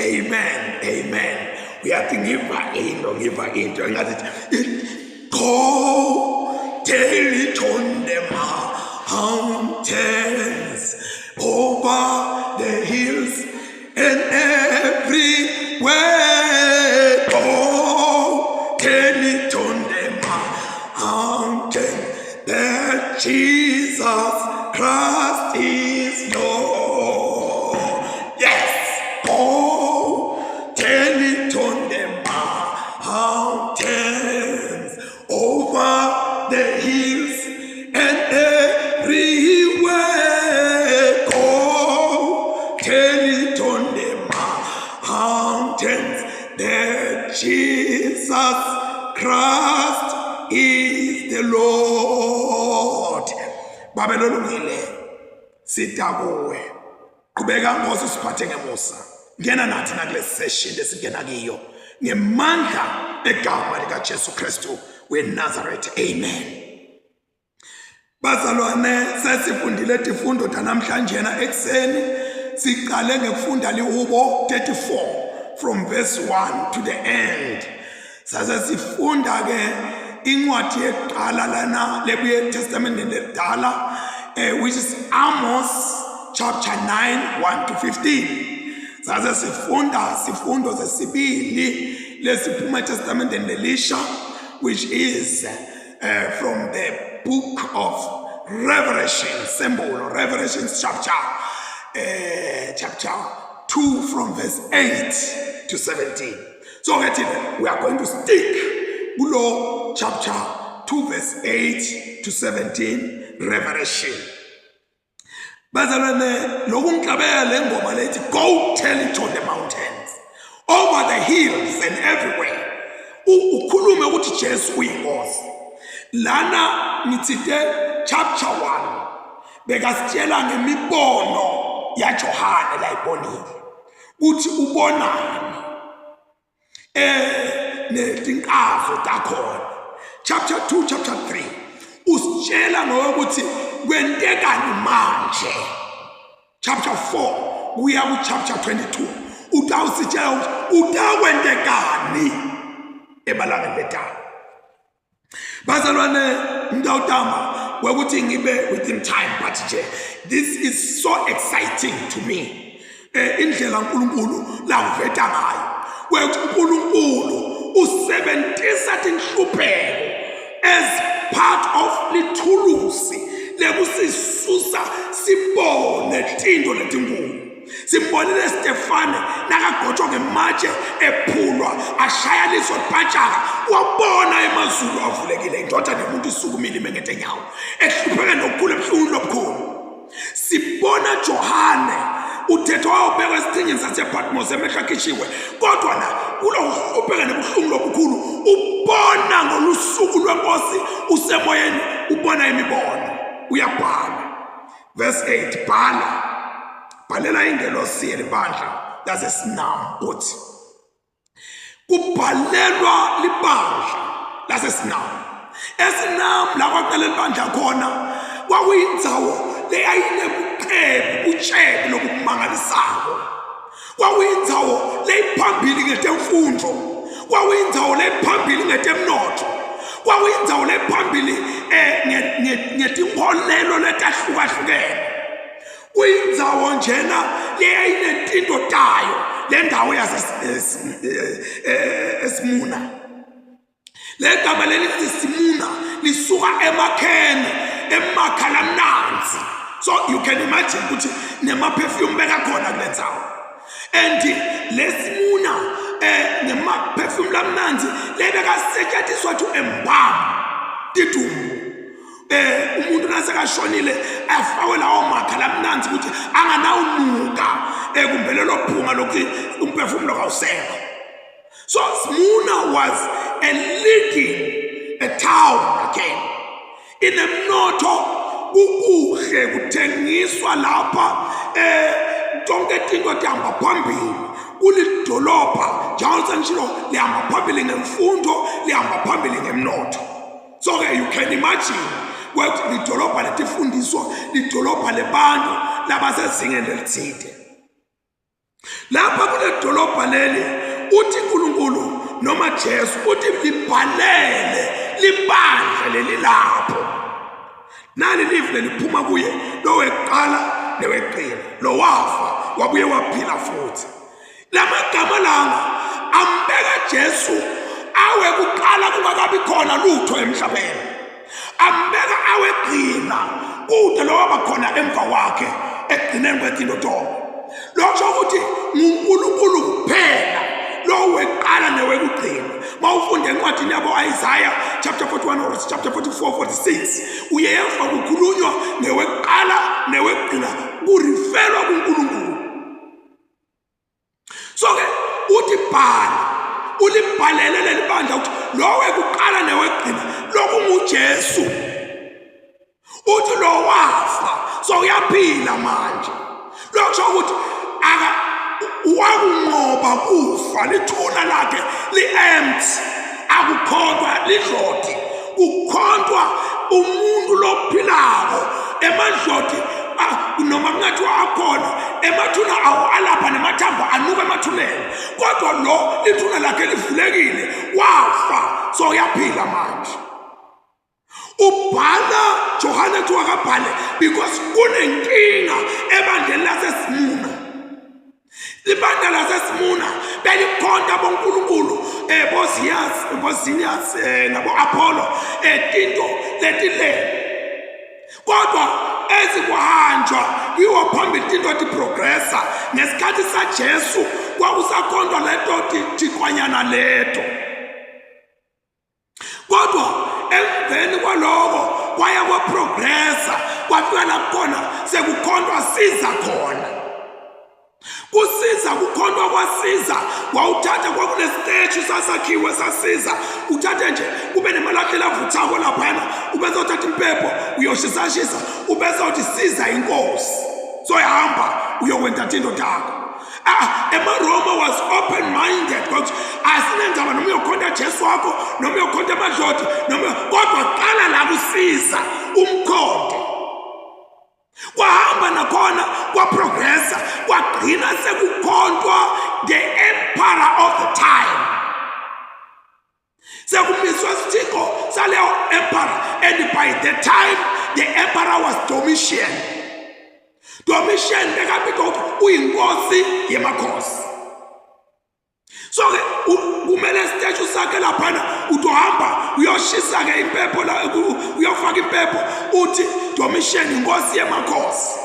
Amen, amen. Uyathi ngiva into, ngiva into engathi go tell it on the mountains, over the hills and everywhere. Go tell it on the mountain that Jesus Christ is Lord. Yes, go tell it on the mountains, over the hills and everywhere. Go tell it on the mountains that Jesus Christ is the Lord. Babe lolungile sitakuwe. Qhubeka Nkosi siphathe ngemusa. Ngena nathi nakule session lesingena kiyo ngemandla egama lika Jesu Kristu weNazaretha. Amen. Bazalwane sesifundile tifundo tanamhlanje na ekuseni siqale ngekufunda lihubo 34 from verse 1 to the end. Sase sifunda ke incwadi yeqala lana lebuye eTestamenteni elidala eh, which is Amos chapter 9 1 to 15. Sase sifunda sifundo sesibili lesiphuma eTestamenteni lelisha which is from the book of Revelation, Sembulo, Revelation chapter, chapter 2 from verse 8 to 17. So we are going to stick kulo chapter 2 verse 8 to 17 Revelation. Bazalwane lokhu ngihlabela le ngoma lethi go tell it on the mountains over the hills and everywhere ukhulume ukuthi Jesu uyinkosi lana ngithinte chapter 1 bekasitshela ngemibono yaJohane layibonile uthi ubonani eh netinkazo takhona chapter 2 chapter 3 usitshela ngokuthi kwentekani manje chapter 4 kuya ku chapter 22 utawusitshela ukuthi utakwentekani ebalangeni letaba bazalwane ngitawutama kwekuthi ngibe within time but nje this is so exciting to me eh indlela uNkulunkulu langiveta ngayo kwekuthi uNkulunkulu usebenzisa tinhlupheko as part of lithulusi lekusisusa sibone tinto letinkulu Simbonile Stefane nakagotshwa ngematshe ephulwa ashaya liso libhatshaka wabona emazulu avulekile indoda nemuntu isukumile ime ngetenyawo ehlupheke nokukhulu ebuhlungu lobukhulu sibona Johane uthetho wawubekwa esiqhingini sasePatmos emehlo akhishiwe kodwa na kulokuhlupheka nobuhlungu lobukhulu ubona ngolusuku lwenkosi usemoyeni ubona imibono uyabhala Verse 8 bhala bhalela ingelosi yelibandla laseSinam uthi kubhalelwa libandla laseSinam eSinam la kwaqala libandla khona kwakuyindzawo leyayinebuqebu butshebe lokumangalisako kwakuyindzawo leyiphambili ngetemfundvo kwakuyindzawo leyiphambili ngetemnotfo kwakuyindzawo leyiphambili um ngetinkholelo letahlukahlukene kuyindzawo njena leyayinetinto tayo le ndawo yasesimuna eh, eh, Legama lelithi simuna lisuka emakheni emakha lamnanzi. So you can imagine ukuthi nema-perfume bekakhona kule ndzawo. And lesimuna eh nema-perfume lamnanzi lebekasetshenziswa to embalm tidumbu. Eh umuntu nasekashonile afakwe lawo makha lamnanzi ukuthi anganawunuka eh kumbe lelo phunga lokuthi umphefumulo kawusekho. So Smyrna was a leading a town again. Inemnotho kukuhle kuthengiswa lapha eh tonke tinto tihamba phambili kulidolobha njalo sengishilo lihamba phambili ngemfundo lihamba phambili ngemnotho so ke you can imagine ukuthi lidolobha letifundiswa lidolobha lebantu labasezingeni elithide. Lapha kuledolobha leli uthi uNkulunkulu noma Jesu uthi libhalele libandla leli lapho. Nali live leliphuma kuye loweqala newegcina lowafa wabuye waphila futhi. Lamagama langa ambeka Jesu awe kuqala kungakabi khona lutho emhlabeni. Ambeka awegcina kude lowaba khona emva kwakhe ekugcineni kwezinto tonke. Lokho ukuthi nguNkulunkulu kuphela lo weqala newekugcina. Mawufunda encwadini yabo Isaiah chapter 41 or chapter 44 46 uyeva kukhulunywa ngeweqala newekugcina kurifelwa kuNkulunkulu. So ke uthi bhala ulibhalele leli bandla ukuthi lo wekuqala newekugcina lokunguJesu uthi lo wafa so uyaphila manje lokho ukuthi aka wakunqoba kufa lithuna lakhe li-empty akukhontwa lidlodi kukhontwa umuntu lophilako emadlodi noma kungathiwa akhona emathuna awo alapha nemathambo anuka emathuneni kodwa lo lithuna lakhe livulekile wafa so uyaphila manje ubhala Johane kuthiwa akabhale because kunenkinga ebandleni laseSmuna ibandla laseSmuna belikhonta boNkulunkulu eh boZias boZinias eh nabo Apollo eh tinto letile kodwa ezikuhanjwa kuyiwa phambili tinto tiprogressa ngesikhathi saJesu kwakusakhontwa leto tikwanyana leto kodwa emveni kwaloko kwaya kwaprogressa kwafika lapho khona sekukhontwa siza khona kusiza kukhontwa kwasiza wawuthatha kwakunesiteshi sasakhiwe sasiza uthathe nje kube nemalahle avuthako laphayana ubese uthatha impepho uyoshisashisa ubese uthi siza inkosi soyahamba uyokwenza into takho Ah, emaRoma was open minded kodwa asinendaba noma uyokhonta Jesu wakho noma uyokhonta amadloti noma kodwa qala la kusiza umkhonto kwahamba nakhona kwaprogressa kwagcina sekukhontwa the emperor of the time sekumiswa isithixo saleyo emperor and by the time the emperor was Domitian. Domitian bekabika ukuthi uyinkosi yemakhosi. So ke kumele isiteshi sakhe laphana utohamba uyoshisa ke impepho la uyofaka impepho uthi Domitian inkosi yemakhosi.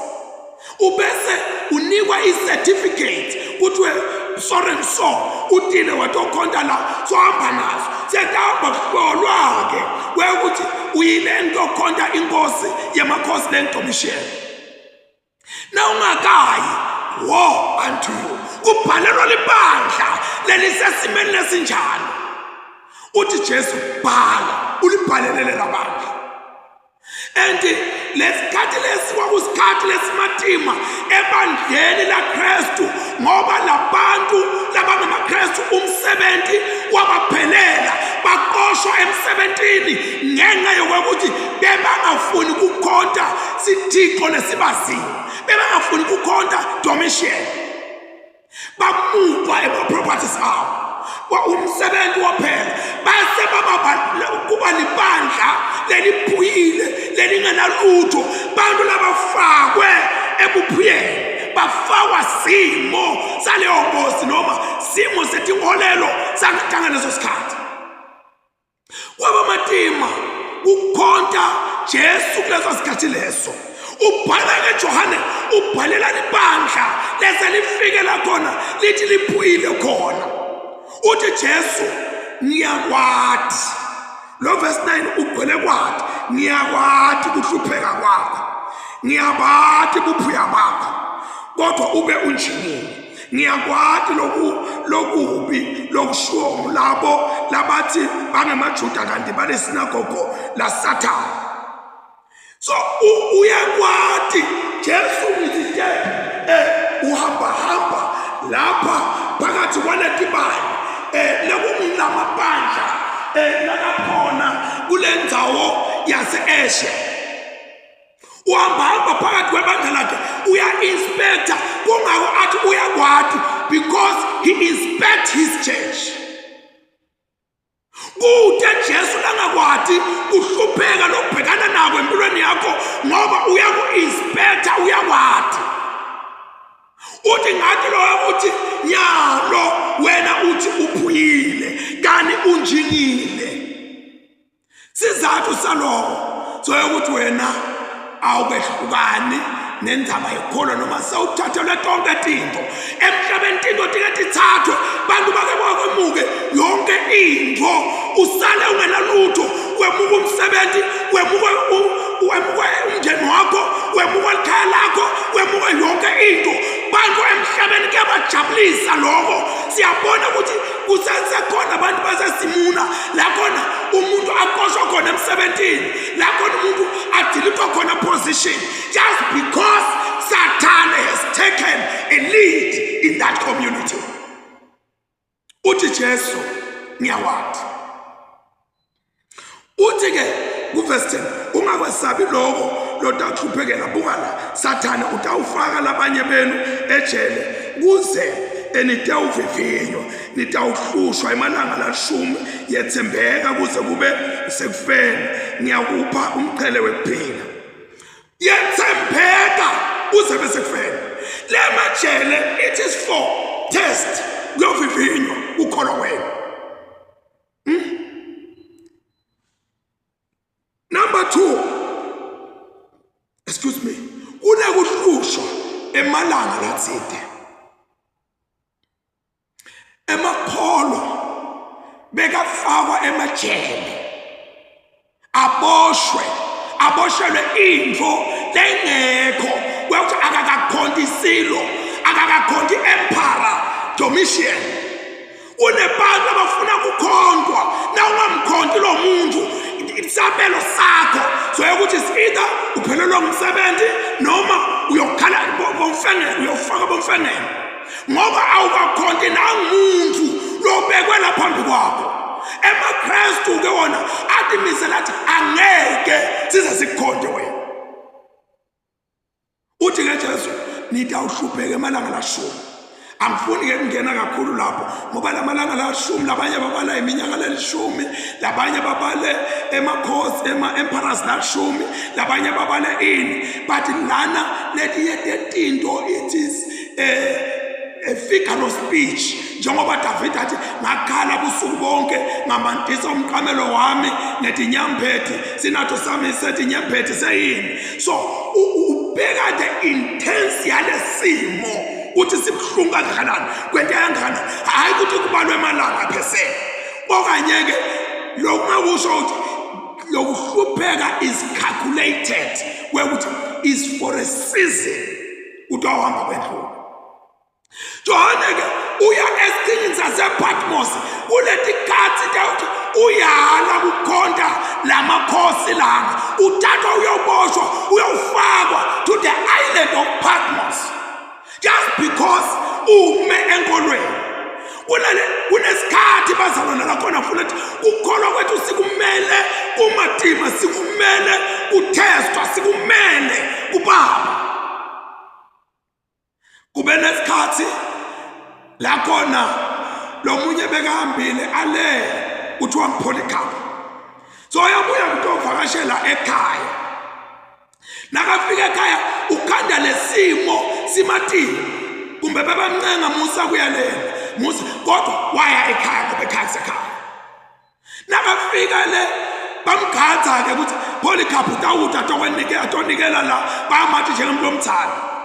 Ubese unikwa i-certificate kuthiwe sorry and so utile watokhonta la sohamba naso siyahamba kuhlolwa-ke kwekuthi uyile nto okhonta inkosi yemakhosi le ntomishelo na ungakayi wo unto you kubhalelwa libandla lelisesimeni lesinjalo uthi Jesu bhala ulibhalelele labandla and lesikhathi lesi kwakusikhathi lesimatima ebandleni laKristu ngoba labantu labangamaKristu umsebenzi wabaphelela baqoshwa emsebenzini ngenxa yokuthi bebangafuni kukhonta sithixo lesibaziyo bebangafuni kukhonta Domitian bamukwa ema-properties abo umsebenzi waphela base baba kuba libandla leliphuyile lelingenalutho bantu labafakwe ebuphuyeni bafakwa simo saleyo nkosi noma simo setinkolelo sangaleso sikhathi Kwaba matima ukukhonta Jesu kuleso sikhathi leso. Ubhala ke Johane ubhalela ibandla lese lifike la khona lithi liphuyile khona. Uthi Jesu ngiyakwati. Lo verse 9 ugcwele kwati ngiyakwati kuhlupheka kwakho. Ngiyabati buphuya bakho. Kodwa ube unjingile. Ngiyakwati loku lokubi lokushiwo ngulabo labathi bangemaJuda kanti balesinagogo laSathane. So uyakwati Jesu ngithi eh uhamba hamba lapha phakathi kwaletibani eh lekungulamabandla eh lakakhona kulendzawo yase-Asia. Uhambahamba phakathi kwebandla lakhe uya-inspector kungako athi uyakwati because he inspect his church. Kute Jesu langakwati kuhlupheka lokubhekana nako empilweni yakho ngoba uyaku-inspecta uyakwati. Uthi ngathi loyo uthi nyalo wena uthi uphuyile kani unjingile. Sizathu saloko soyokuthi wena awukehlukani nendaba yekholwa noma sewuthathelwe tonke tinto emhlabeni tinto tike tithathwe bantu bake bakwemuke yonke into usale ungenalutho wemuka umsebenzi wemuka wemuka umndeni wakho wemuka likhaya lakho wemuka yonke into bantu emhlabeni kuyabajabulisa lokho siyabona ukuthi kusesekhona abantu basesimuna la khona umuntu aqoshwa khona emsebenzini la khona umuntu adilithwa khona position just because Satan has taken a lead in that community. Uthi Jesu ngiyawathi. Uthi ke kuverse 10 ungakwesabi lokho lotahluphekela buka la sathane utawufaka labanye benu ejele kuze enitawuvivinywa nitawuhlushwa emalanga lashumi yethembeka kuze kube sekufeni ngiyakupha umqhele wekuphila yethembeka kuze bese kufeni le majele it is for test kuyovivinywa ukholwa kwenu hmm? Number 2 excuse me kunekuhlushwa emalanga latsite emakholwa bekafakwa emajele aboshwe aboshelwe intfo lengekho kwekuthi akakakhonti isilo akakakhonti emperor Domitian kunebantu abafuna kukhontwa na ungamkhonti lo muntu isabelo sakho soyokuthi is either uphelelwa ngumsebenzi noma uyokhala bomfengele uyofaka bomfengele ngoba awukakhonti nangumuntu lobekwe lapha phambi kwakho emaKristu ke wona atimisela athi angeke size sikukhonte wena uthi ke Jesu nitawuhlupheka emalanga lashumi angifuni ke kungena kakhulu lapho ngoba lamalanga lashumi labanye babala iminyaka lelishumi labanye babale emakhosi ema-emperors lashumi labanye babale ini but lana letinye tetinto it is eh, a figure of speech njengoba David athi ngakhala busuku bonke ngamantisa umqamelo wami ngetinyampheti sinatho sami setinyampheti seyini so ubheka the intense yalesimo ukuthi sibuhlungu kangakanani kwento kangakanani hayi ukuthi kubalwe emalanga phesele okanye ke lokungakusho ukuthi lokuhlupheka is calculated wekuthi is for a season uthi wahamba kwendlula Johane ke uya esiqhingini sasePatmos kuletikhathi tawuthi uyala kukhonta lamakhosi lana uthathwa uyoboshwa uyofakwa to the island of Patmos just because ume enkolweni kunale kunesikhathi bazalwana lakhona funa ukuthi kukholwa kwethu sikumele kumatima sikumele kuthestwa sikumele kubaba kube nesikhathi la khona lo munye bekahambile ale kuthiwa ngipholikaphu so uyabuya kutovakashela ekhaya nakafika ekhaya ukhanda lesimo simatini kumbe bebamncenga musa kuyalela musa kodwa waya ekhaya ngoba ekhaya kusekhaya nakafika le bamgadza-ke ukuthi Polycarp utawuthi atonikela la bamathi njengomuntu omthanda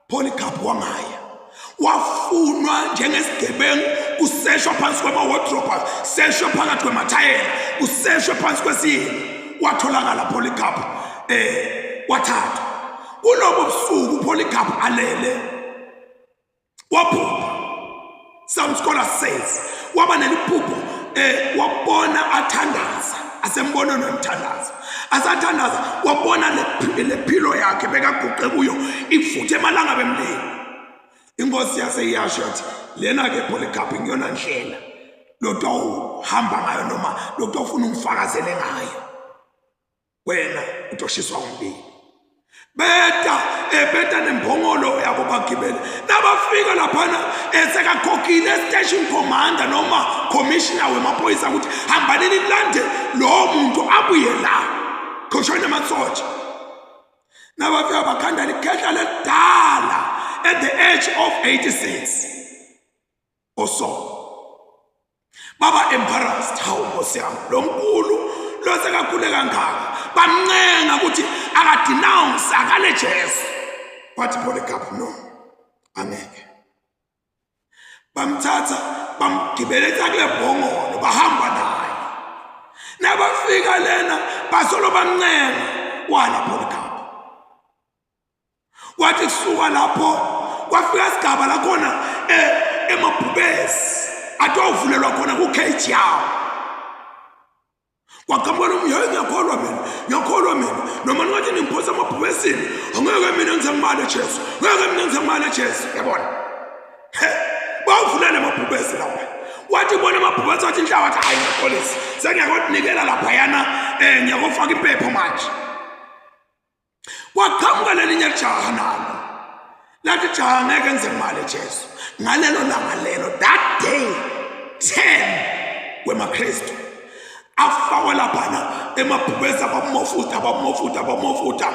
Polycarp wangaya wafunwa njengesigebengu kuseshwa phansi kwama-wardrobe seshwe phakathi kwemathayela kuseshwe phansi kwesiyini watholakala Polycarp eh wathathwa kulobo busuku Polycarp alele waphupha some scholars says waba neliphupho eh wabona athandaza asembonweni wemthandazo asathandaza wabona lephilo yakhe bekaguqe kuyo ivuthe emalanga bemlilo inkosi yase iyasho yathi lena ke Polycarp ngiyona ndlela lotawuhamba ngayo noma lotawufuna ungifakazele ngayo wena utoshiswa umlilo. Beta ebeta nembongolo yabo bagibele. Nabafika laphana esekakhokhile station commander noma commissioner wemaphoyisa ukuthi hambanini nilande lowo muntu abuye la. Khoshona emasotsha. Nabafika bakhanda likhehla lelidala at the age of 86 or so. Baba embarrassed, hawu nkosi yami, lo mkhulu lo sekakhule kangaka. Bamncenga ukuthi akadenounce akale Jesu. Wathi Polycarp no, angeke. Bamthatha bamgibeletha kule bhongolo bahamba naye. Nabafika lena basolo bamncenga wala Polycarp. Kwathi kusuka lapho kwafika isigaba la khona eh, emabhubesi athi wawuvulelwa khona ku-cage yawo. Kwaqhamuka nomunye, hayi ngiyakholwa mina, ngiyakholwa mina. Noma ningathi ningiphosa emabhubesini, angeke mina ngize ngimale Jesu, ngeke mina ngize ngimale Jesu. Yabona? He, bawuvulela amabhubesi lapha. Wathi bona amabhubesi wathi inhlaka wathi hayi ngiyaxolisa. Sengiyakonikela laphayana eh ngiyakofaka impepho manje. Kwaqhamuka lelinye ijaha nalo lathi jaha ngeke ngize ngimale Jesu ngalelo langa lelo that day 10 wemaKristu afakwa laphana emabhubesi abamofutha abamofutha abamofutha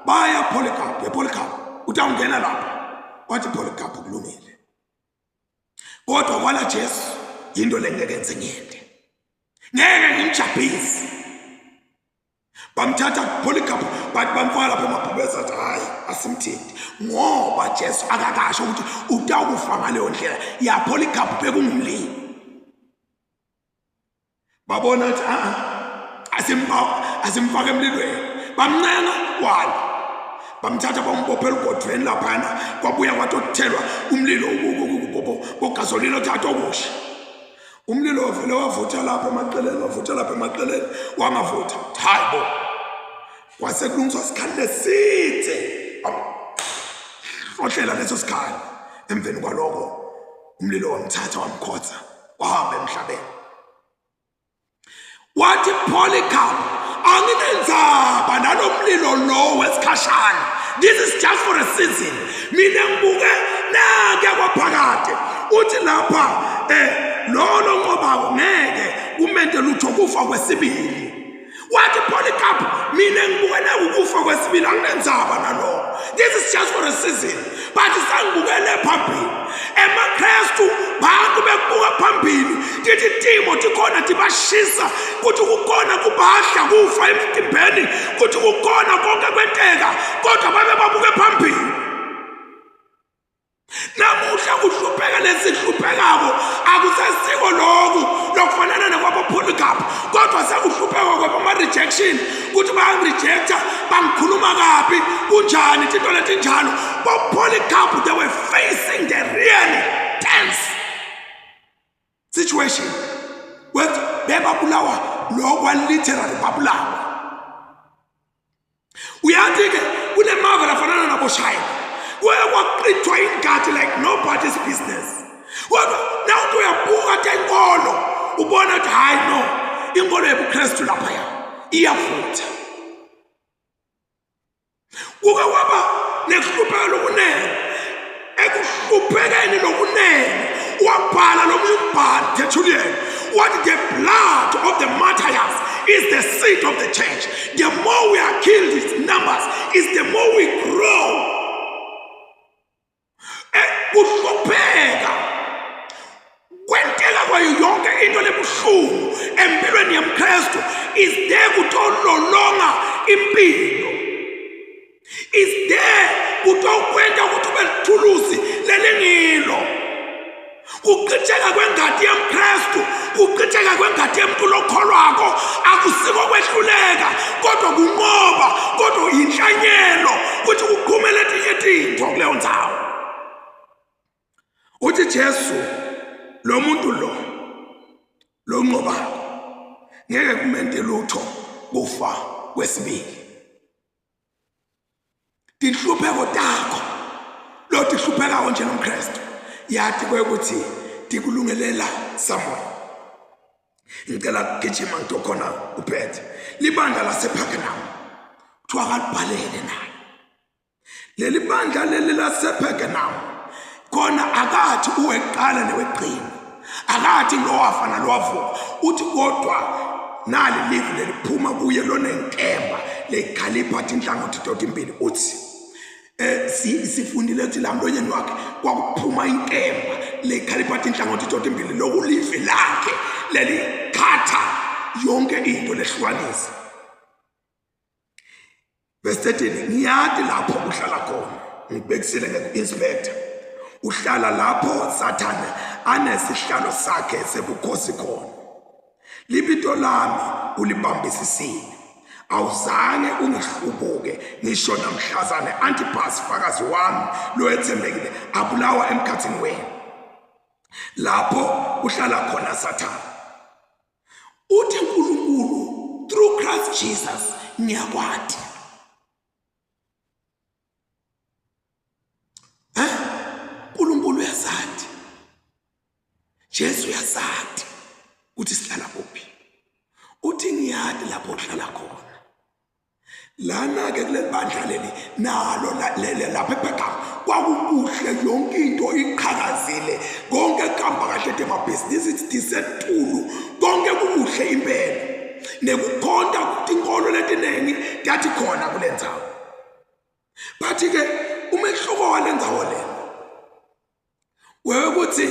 baya Polycarp ePolycarp uthi awungena lapha wathi Polycarp kulungile kodwa kwala Jesu yinto lengeke ngize ngiyente ngeke ngimjabhise Bamthatha Polycarp bathi bamfaka lapha emabhubesi athi hayi asimthinti ngoba Jesu akakasho ukuthi utakufa ngaleyo ndlela ya Polycarp bekungumlimi. Babona ukuthi a a asimfake emlilweni bamncenga wala bamthatha bambophela ugodweni laphana kwabuya kwatothelwa umlilo bogasolina othatha okusha Umlilo wavele wavutha lapha emaceleni, wavutha lapha emaceleni, wangavutha. Hayi bo. Kwase kulungiswa isikhali lesithe. Hlohlela leso sikhali. Emveni kwaloko umlilo wamthatha wamkhotha wahamba emhlabeni. Wathi Polycarp, anginenzaba nalo mlilo lo wesikhashana. This is just for a season. Mina ngibuke nake kwaphakade. Uthi lapha eh lo lonqobako ngeke kumente lutho kufa kwesibili. Wathi Polycarp, mina ngibukele ukufa kwesibili anginenzaba nalokho. This is just for a season. But sangibukele phambili. EmaKristu bantu bekubuka phambili. Tithi timo tikhona tibashisa kuthi kukhona kubadla kufa emtimbeni kuthi kukhona konke kwenteka kodwa babe babuke phambili. Namuhla kuhlupheka lesihluphekako akusesiko loku lokufanana nekwabo-Polycarp kodwa sekuhlupheka kwabama-rejection ukuthi bayangirejecta bangikhuluma kabi kunjani tinto letinjalo. Bo-Polycarp they were facing the really tense situation with bebabulawa lokwa literally babulawa. Uyathi ke kunemava lafanana naboshayina kuye kwaqithwa ingadi like nobody's business. Kodwa nawuthi uyabuka tenkolo ubona ukuthi hayi no inkolo yobuKristu laphaya iyavutha. Kuke kwaba nekuhlupheka lokunene ekuhluphekeni lokunene wabhala lo munye umbhali Tertullian wathi the blood of the martyrs is the seed of the church. The more we are killed in numbers is the more we grow. Eh, kuhlupheka kwenteka kwayo yonke into lebuhlungu empilweni yemKristu is there kutololonga impilo is there kutokwenta ukuthi ube lithulusi lelingilo kuchitheka kwengati yemKristu kuchitheka kwengati yemntu lokholwako akusiko kwehluleka kodwa kunqoba kodwa yinhlanyelo ukuthi kuqhume letinye tintfo kuleyo ndzawo. Uthi Jesu lo muntu lo lonqobako ngeke kumente lutho kufa kwesibili. Tinhlupheko takho lotihluphekako njengomKristu yati kwekuthi tikulungelela somewhere. Ngicela kugijima ngitokhona uphethe libandla lasePhakenham kuthiwa kalibhalele naye. Leli bandla leli lasePergamum khona akathi uweqala newegcina, akathi lowafa nalowavuka, uthi kodwa nali live leliphuma kuye lonenkemba lekhalipha tinhlangothi totimbili. Uthi sifundile ukuthi la mlonyeni wakhe kwakuphuma inkemba lekhalipha tinhlangothi totimbili, lokulive lakhe lelikhatha yonke into lehlukanisa. Verse 13, ngiyati lapho uhlala khona, ngibhekisile ngeku-inspector, uhlala lapho Sathane anesihlalo sakhe sebukhosi khona. Libito lami ulibambisisile, awuzange ungihlubuke ngisho namhlazane Antipas fakazi wami lowethembekile abulawa emkhathini wenu, lapho kuhlala khona Sathane. Uthi uNkulunkulu through Christ Jesus ngiyakwati. Eh? uNkulunkulu uyasathi. Jesu uyasathi ukuthi sihlala kuphi. Uthi ngiyati lapho uhlala khona. Lana-ke kuleli bandla leli nalo lapha ePhergamo kwakukuhle, yonke into iqhakazile, konke kuhamba kahle, temabhizinisi tisetulu, konke kukuhle impela, nekukhonta tinkolo letiningi tathi khona kule ndzawo. Bathi-ke umehluko wale ndzawo lena wekuthi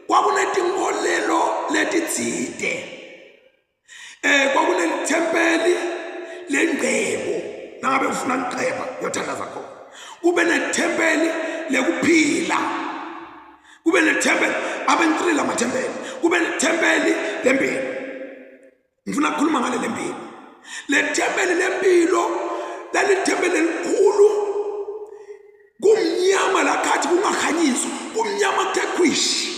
kwakunetinkolelo letitsite, kwakunelithempeli lengcebo, nangabe ufuna ngiceba uyothandaza khona, kube nethempeli lekuphila, kube nethempeli abe-3 lamathempeli, kube nethempeli lempilo. Ngifuna ukukhuluma ngale lempilo. Le thempeli lempilo lalithempeli elikhulu, kumnyama lakhathi kungakhanyiswa, kumnyama kuthe khwishi.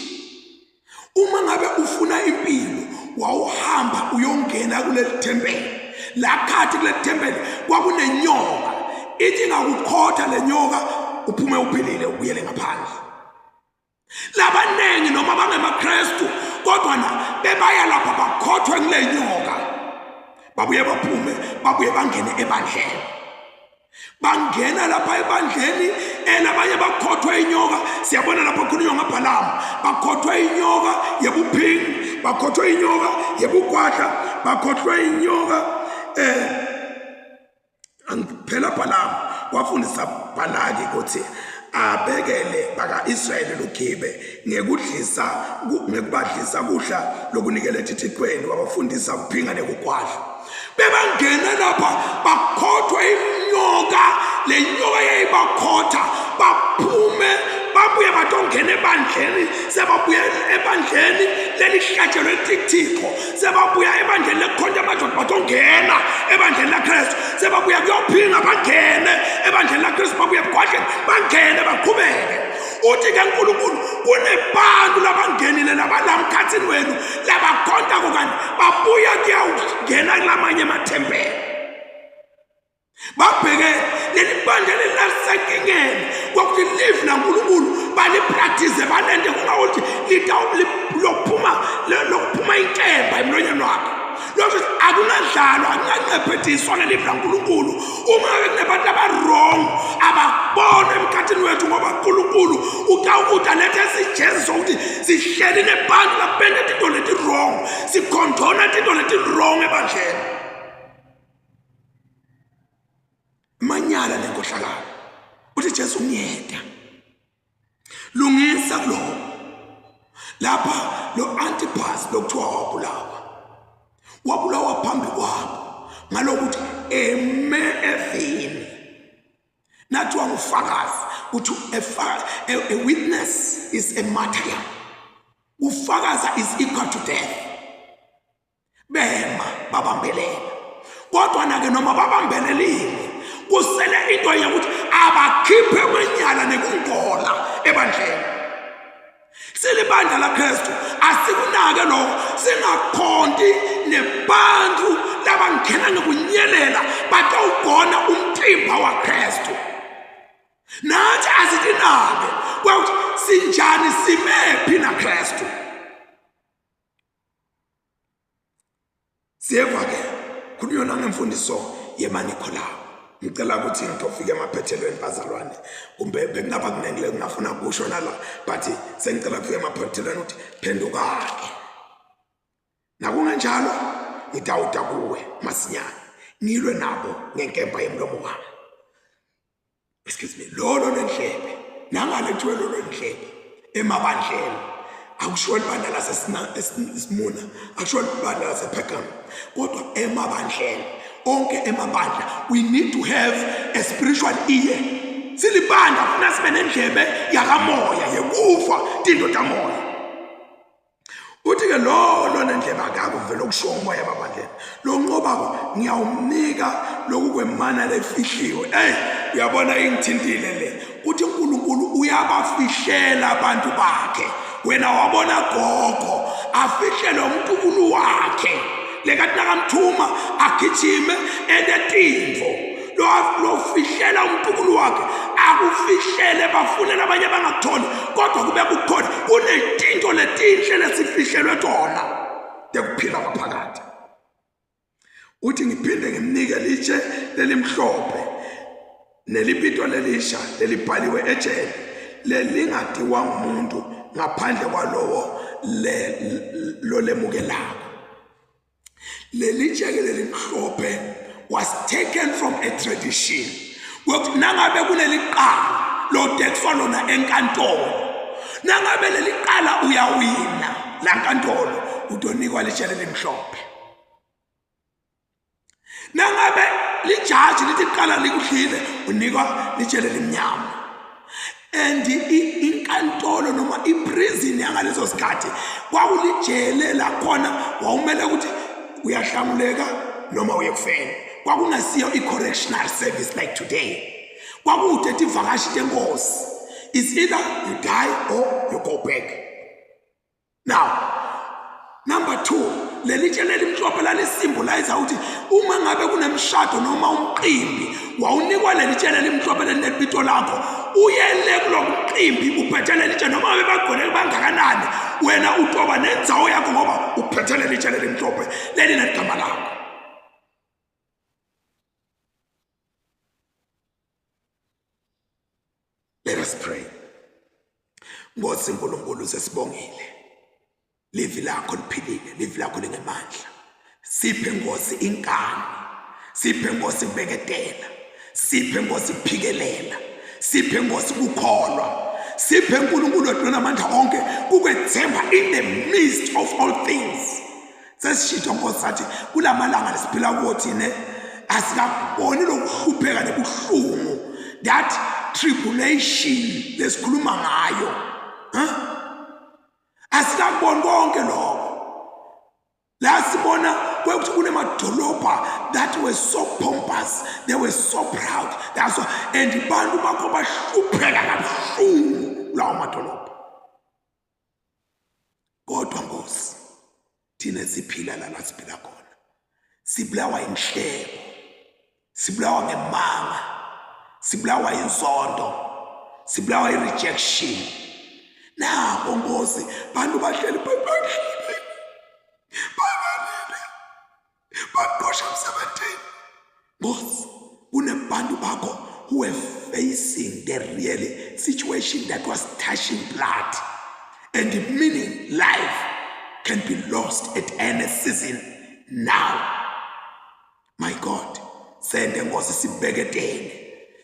Uma ngabe ufuna impilo wawuhamba uyongena kuleli thempeli. Lakhathi kuleli thempeli kwakunenyoka, ithi ingakukhotha le nyoka uphume uphilile ubuyele ngaphandle. Labaningi noma bangemaKristu kodwa na bebaya lapha bakhothwe kule nyoka, babuye baphume, babuye bangene ebandleni. Bangena lapha ebandleni, labanye bakhothwe inyoka. Siyabona lapho khulunywa ngaBhalamu, bakhothwe inyoka yebuphingi, bakhothwe inyoka yebugwadla, bakhothwe inyoka phela Bhalamu wafundisa Bhalaki ukuthi abekele baka-Israyeli lugibe ngekudlisa ngekubadlisa kudla lokunikele etithixweni, wabafundisa kuphinga nekugwadla. Bebangena lapha bakhothwe inyoka, le nyoka yayibakhotha, baphume babuye batongena ebandleni, sebabuya ebandleni lelihlatshelwe tithixo, sebabuya ebandleni lekukhonta amadoda batongena ebandleni laKristu, sebabuya kuyophinga bangene ebandleni laKristu, babuya ebugwadleni bangene baqhubeke. Uthi ke uNkulunkulu kunebantu labangenile labalamkhathini wenu labakhonta kanti babuya kuyawungena kulamanye emathempeli. Babheke leli bandla lelisenkingeni kwakuthi live laNkulunkulu balipractice balente kungawuthi lophuma lokuphuma inkemba emlonyeni wakhe. Lokho akungadlalwa, akungancephethiswa ngelive laNkulunkulu. Uma ngabe kunabantu aba-wrong abakubona emkhathini wethu, ngoba uNkulunkulu utawukuthi alethe isijeziso ukuthi sihleli nebantu labenta tinto leti-wrong, sikhondona tinto leti-wrong ebandleni. Manyala nenkohlakalo. Uthi Jesu ngiyeda, lungisa kuloko. Lapha lo Antipas lokuthiwa wabulawa, wabulawa phambi kwabo ngalokuthi eme evini, nathiwa ngufakazi, uthi a witness is a martyr, ufakaza is equal to death. Bema babambelela, kodwa nake noma babambelelile kusele into yokuthi abakhiphe amanyala nekungola ebandleni. Silibandla laKristu, asikunake lokho, singakhonti nebantu labangena ngekunyelela batawugona umtimba waKristu. Nathi asitinake kwakuthi sinjani, simephi naKristu. Siyeva ke khulunywa nangemfundiso yemaNikolawu. Ngicela ukuthi ngitofika emaphethelweni bazalwane, kumbe bekungaba kuningi le ngingafuna kusho nala, but sengicela kufika emaphethelweni ukuthi phenduka-ke. Nakungenjalo ngitawuta kuwe masinyane, ngilwe nabo ngenkemba yemlomo wami. Excuse me, lolo lendlebe nangale kuthiwe lolo ndlebe emabandleni akushiwo libandla laseSmuna, akushiwo libandla lasePergam, kodwa emabandleni onke emabandla. We need to have a spiritual ear. Silibandla funa sibe nendlebe yakamoya yekuva tinto tamoya. Uthi-ke lowo lonendlebe akakuvele okushiwo umoya emabandleni. Lo nqobako ngiyawumnika lokhu kwemana lefihliwe. Eyi, uyabona ingithintile le. Uthi uNkulunkulu uyabafihlela abantu bakhe. Wena wabona gogo afihlele umntukulu wakhe. Lekathi nakamthuma agijime ente tintfo. Lofihlela umntukulu wakhe akufihlele, bafunele abanye abangakutholi, kodwa kube kukhona kunetinto letinhle lesifihlelwe tona tekuphila kwaphakade. Uthi ngiphinde ngimnike litshe lelimhlophe nelipito lelisha lelibhaliwe ejele lelingadiwa ngumuntu ngaphandle kwalowo lolemukelako. Leli tsheke lelimhlophe was taken from a tradition kwekuthi nangabe kuleli qala lodexwa lona enkantolo, nangabe leli qala uyawina la nkantolo, utonikwa litshele limhlophe. Nangabe lijaji lithi qala likudlile, unikwa litshele limnyama. And inkantolo noma iprison yangaleso sikhathi kwakulijele lakhona, wawumele ukuthi uyahlanguleka noma uye kufeni. Kwakungasiyo i-correctional service like today, kwakude tivakashi tenkosi, is either you die or you go back. Now, number 2, leli tshe lelimhlophe lalisimbolize ukuthi uma ngabe kunemshado noma umqimbi, wawunikwa leli tshe lelimhlophe lelinebito lakho, uyele kulo mqimbi uphethe leli tshe, noma ngabe bagqwele bangakanani, wena utoba nendzawo yakho ngoba uphethe leli tshe lelimhlophe lelinegama lakho. Let us pray. Nkosi uNkulunkulu, sesibongile. Livi lakho liphilile, livi lakho lingemandla. Siphe Nkosi inkani. Siphe Nkosi kubeketela. Siphe Nkosi kuphikelela. Siphe Nkosi kukholwa. Siphe uNkulunkulu wethu namandla onke kukwethemba in the midst of all things. Sesishito Nkosi sathi kulamalanga lesiphila kuwo thina asikakuboni lokuhlupheka nebuhlungu, that tribulation lesikhuluma ngayo, huh? Asikakuboni konke lokho. La sibona kwekuthi kunemadolobha that were so pompous, they were so proud, they are so, and bantu bakho bahlupheka kabuhlungu kulawo madolobha. Kodwa Nkosi, thina siphila la la siphila khona, sibulawa inhlebo, sibulawa ngemanga, sibulawa inzondo, sibulawa i-rejection. Nako Nkosi, bantu bahleli bahleli balalile, baqosha emsebenzini. Nkosi, kunebantu bakho who were facing the real situation that was touching blood and meaning life can be lost at any season now. My God, sende Nkosi sibeketele,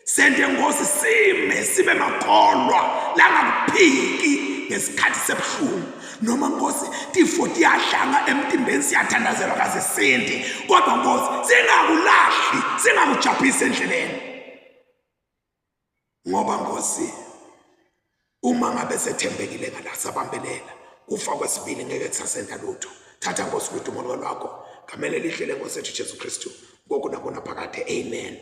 sende Nkosi sime sibe makholwa langakuphiki ngesikhathi sebuhlungu. Noma Nkosi tifo tiyahlanga emtimbeni, siyathandazelwa kazisindi, kodwa Nkosi singakulahli, singakujabhisi endleleni, ngoba Nkosi uma ngabe sethembekile ngala sabambelela kufa kwesibili ngeke kusasenda lutho. Thatha Nkosi udumo lwakho gamele lihle lenkosi ethu Jesu Kristu, ngoku nakona phakade. Amen.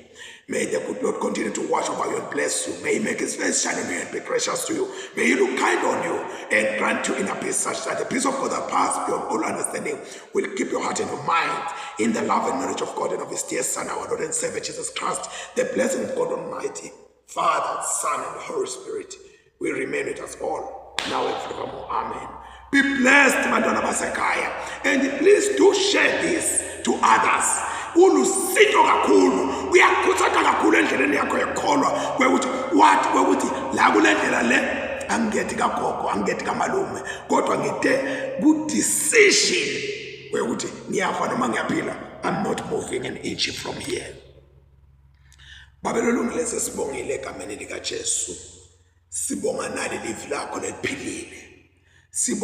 May the good Lord continue to watch over you and bless you. May he make his face shine on you and be gracious to you. May he look kind on you and grant you inner peace, such that the peace of God that passes beyond all understanding will keep your heart and your mind in the love and knowledge of God and of his dear Son, our Lord and Savior Jesus Christ. The blessing of God Almighty, Father, Son, and Holy Spirit will remain with us all now and forevermore. Amen. Be blessed, bantwana basekhaya, and please do share this to others. Kulusito kakhulu, kuyakhuthaza kakhulu endleleni yakho yokukholwa kwekuthi wathi kwekuthi la kule ndlela le angigethi kagogo, angigethi kamalume, kodwa ngide ku-decision kwekuthi ngiyafa noma ngiyaphila, I'm not moving an inch from here. Babelolungile, sesibongile egameni likaJesu. Sibonga nali livi lakho leliphilile. Sibonga.